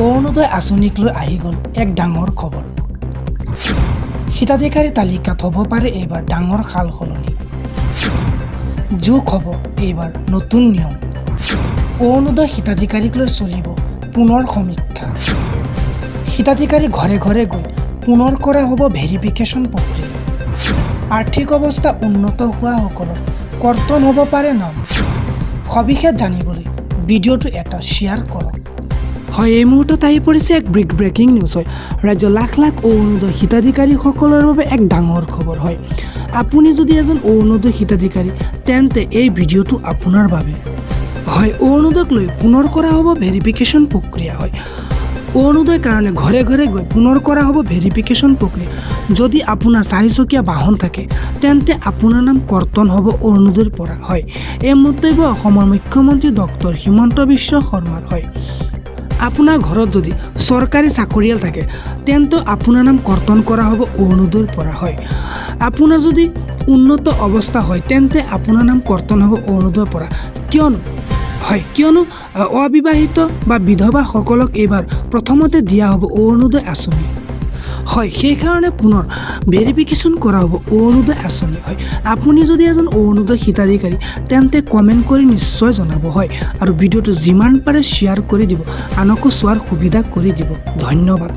অৰুণোদয় আঁচনিক লৈ আহি গ'ল এক ডাঙৰ খবৰ। হিতাধিকাৰী তালিকাত হ'ব পাৰে এইবাৰ ডাঙৰ সাল সলনি। যোগ হ'ব এইবাৰ নতুন নিয়ম। অৰুণোদয় হিতাধিকাৰীক লৈ চলিব পুনৰ সমীক্ষা। হিতাধিকাৰী ঘৰে ঘৰে গৈ পুনৰ কৰা হ'ব ভেৰিফিকেশ্যন প্ৰক্ৰিয়া। আৰ্থিক অৱস্থা উন্নত হোৱাসকলৰ কৰ্তন হ'ব পাৰে নাম। সবিশেষ জানিবলৈ ভিডিঅ'টো এটা শ্বেয়াৰ কৰক। হয়, এই মুহূৰ্তত আহি পৰিছে এক ব্ৰেকিং নিউজ। হয়, ৰাজ্যৰ লাখ লাখ অৰুণোদয় হিতাধিকাৰীসকলৰ বাবে এক ডাঙৰ খবৰ। হয়, আপুনি যদি এজন অৰুণোদয় হিতাধিকাৰী, তেন্তে এই ভিডিঅ'টো আপোনাৰ বাবে। হয়, অৰুণোদয়ক লৈ পুনৰ কৰা হ'ব ভেৰিফিকেশ্যন প্ৰক্ৰিয়া। হয়, অৰুণোদয়ৰ কাৰণে ঘৰে ঘৰে গৈ পুনৰ কৰা হ'ব ভেৰিফিকেশ্যন প্ৰক্ৰিয়া। যদি আপোনাৰ চাৰিচকীয়া বাহন থাকে, তেন্তে আপোনাৰ নাম কৰ্তন হ'ব অৰুণোদয়ৰ পৰা। হয়, এই মন্তব্য অসমৰ মুখ্যমন্ত্ৰী ডক্টৰ হিমন্ত বিশ্ব শৰ্মাৰ। হয়, আপোনাৰ ঘৰত যদি চৰকাৰী চাকৰিয়াল থাকে, তেন্তে আপোনাৰ নাম কৰ্তন কৰা হ'ব অৰুণোদয়ৰ পৰা। হয়, আপোনাৰ যদি উন্নত অৱস্থা হয়, তেন্তে আপোনাৰ নাম কৰ্তন হ'ব অৰুণোদয়ৰ পৰা। কিয়নো, হয়, কিয়নো অবিবাহিত বা বিধৱাসকলক এইবাৰ প্ৰথমতে দিয়া হ'ব অৰুণোদয় আঁচনি। হয়, সেইকাৰণে পুনৰ ভেৰিফিকেশ্যন কৰা হ'ব অৰুণোদয় আঁচনি। হয়, আপুনি যদি এজন অৰুণোদয় হিতাধিকাৰী, তেন্তে কমেণ্ট কৰি নিশ্চয় জনাব। হয়, আৰু ভিডিঅ'টো যিমান পাৰে শ্বেয়াৰ কৰি দিব, আনকো চোৱাৰ সুবিধা কৰি দিব। ধন্যবাদ।